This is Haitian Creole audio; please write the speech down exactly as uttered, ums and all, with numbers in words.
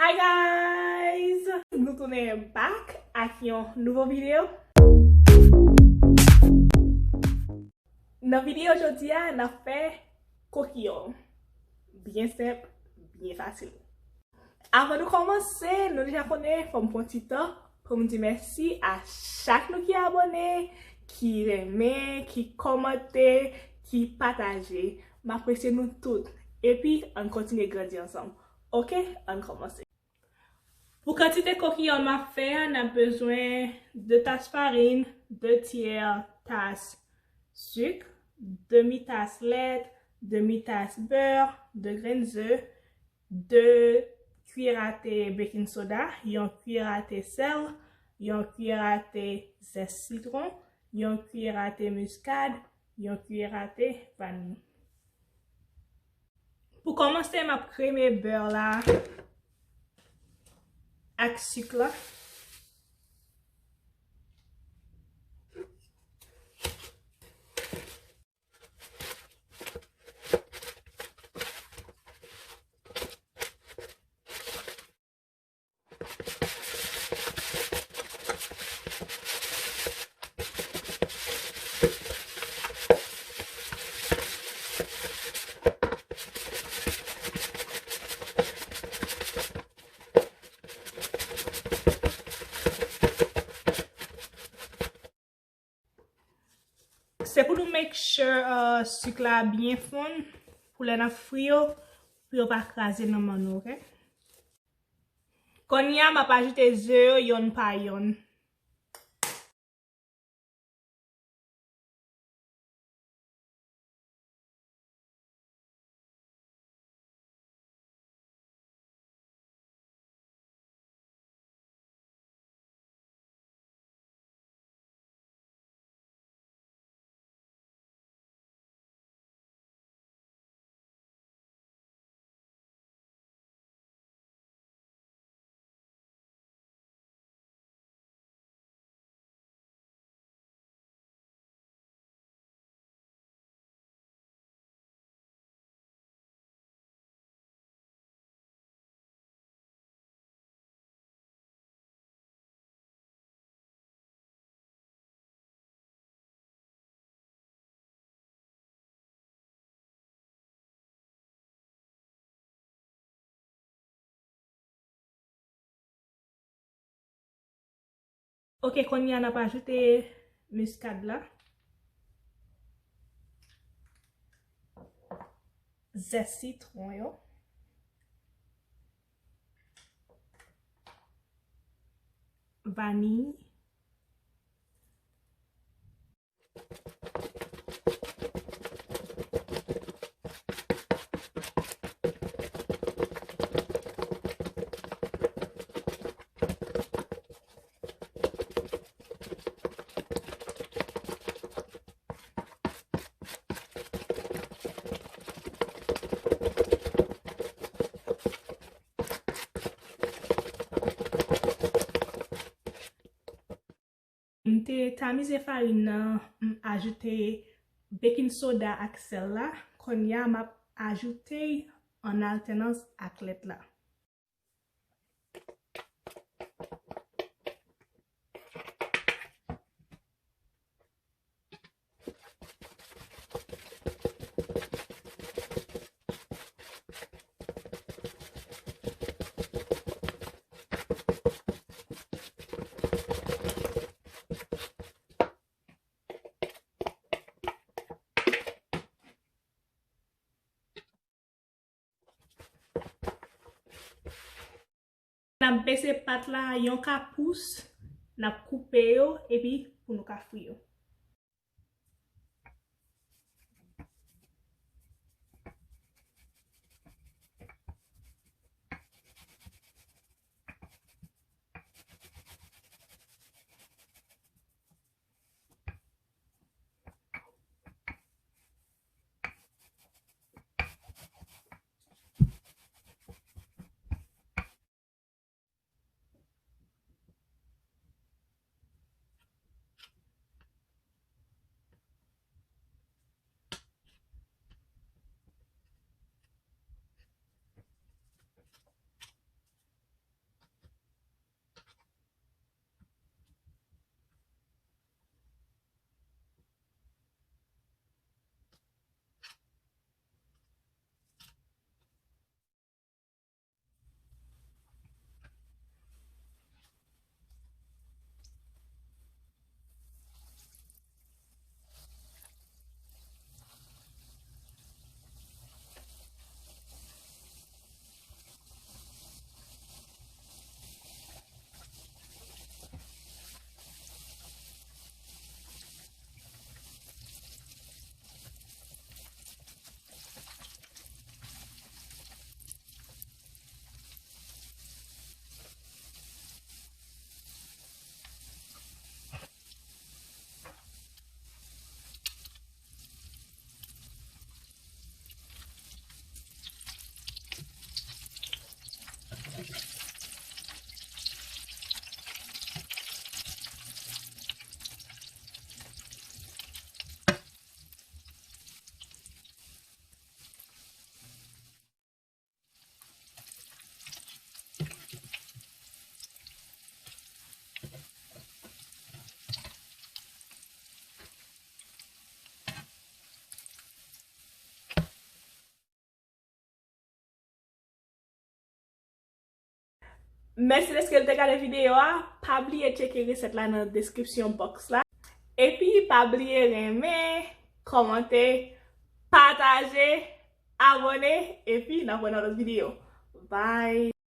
Hi guys! Nou tounen back ak yon nouvo videyo. Nan videyo jodi a, n ap fè kokiyon. Byen senp, byen fasil. Avan nou kòmanse, nou deja konnen, fò m pran ti tan pou m di mèsi a chak nou ki abòne, ki renmen, ki kòmante, ki pataje. M apresye nou tout. Epi, ann kontinye grandi ansanm. Oke, ann kòmanse. Pou kantite kokiyon m ap fè a, n ap bezwen de tas farin, de tyè tas sik, demi tas lèt, demi tas bè, de grenn ze, de kiyè a te baking soda, yon kiyè a te sèl, yon kiyè a te zès sitwon, yon kiyè a te miskad, yon kiyè a te vaniy. Pou kòmanse, m ap kreme bè la ak sik la. Se pou nou make sure, uh, sik la byen fonn pou lè n ap fri yo, pou yo pa kraze nan men nou, oke? Kounye a, m ap ajoute ze yo yonn pa yonn. Oke, kounye a n ap ajoute miskad la, zès sitwon yo, vaniy, M te tamize farin nan, m ajoute baking soda ak sèl la. Kounye a, m ap ajoute l an altènans ak lèt la. N ap bese pat la yon ka pous, n ap koupe yo, epi pou nou ka fri yo. Mèsi dèske w te gade videyo a. Pa bliye tcheke resèt la nan description box la. Epi pa bliye renmen, kòmante, pataje, abòne, epi n ap wè nan lòt videyo. Bye!